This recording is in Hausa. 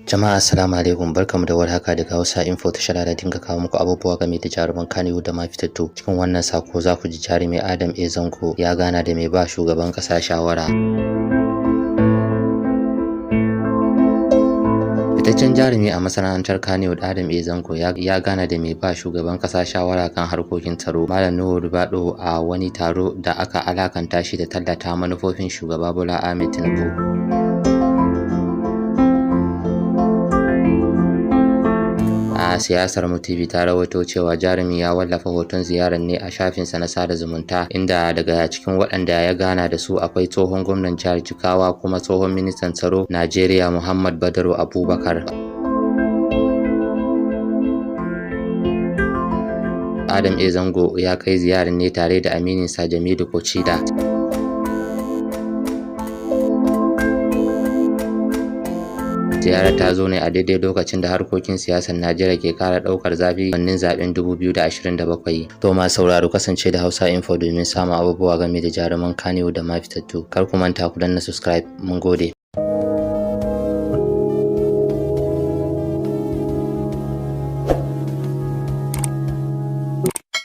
Jama'a, assalamu alaikum, barkamu da warhaka daga Hausa Info, tashar da dinga kawo muku abubuwa game da jaruman Kannywood da ma fitattu. Cikin wannan sako za ku ji jarumi Adam A Zango ya gana da mai ba shugaban kasa shawara. Fitaccen jarumi a masana'antar Kannywood, Adam A Zango, ya gana da mai ba shugaban kasa shawara kan harkokin tsaro, Malam Nuhu Ribadu, a wani taro da aka alakanta shi da tallata manufofin Shugaba Bola Ahmed Tinubu. A Siyasar Mu TV ta rawaito cewa jarumi ya wallafa hoton ziyarar ne a shafinsa na sada zumunta, inda daga cikin waɗanda ya gana da su akwai tsohon gwamnan jihar Jigawa kuma tsohon ministan tsaro Najeriya, Muhammad Badaru Abubakar. Adam A Zango ya kai ziyarar ne tare da amininsa Jamilu Kocida. Ziyarar ta zo ne a daidai lokacin da harkokin siyasar Najeriya ke kara daukar zafi gabanin zaben 2027. To, ma sauraro, kasance da Hausa Info domin samun abubuwa game da jaruman Kannywood da ma fitattu. Kar ku manta ku danna subscribe. Mun gode.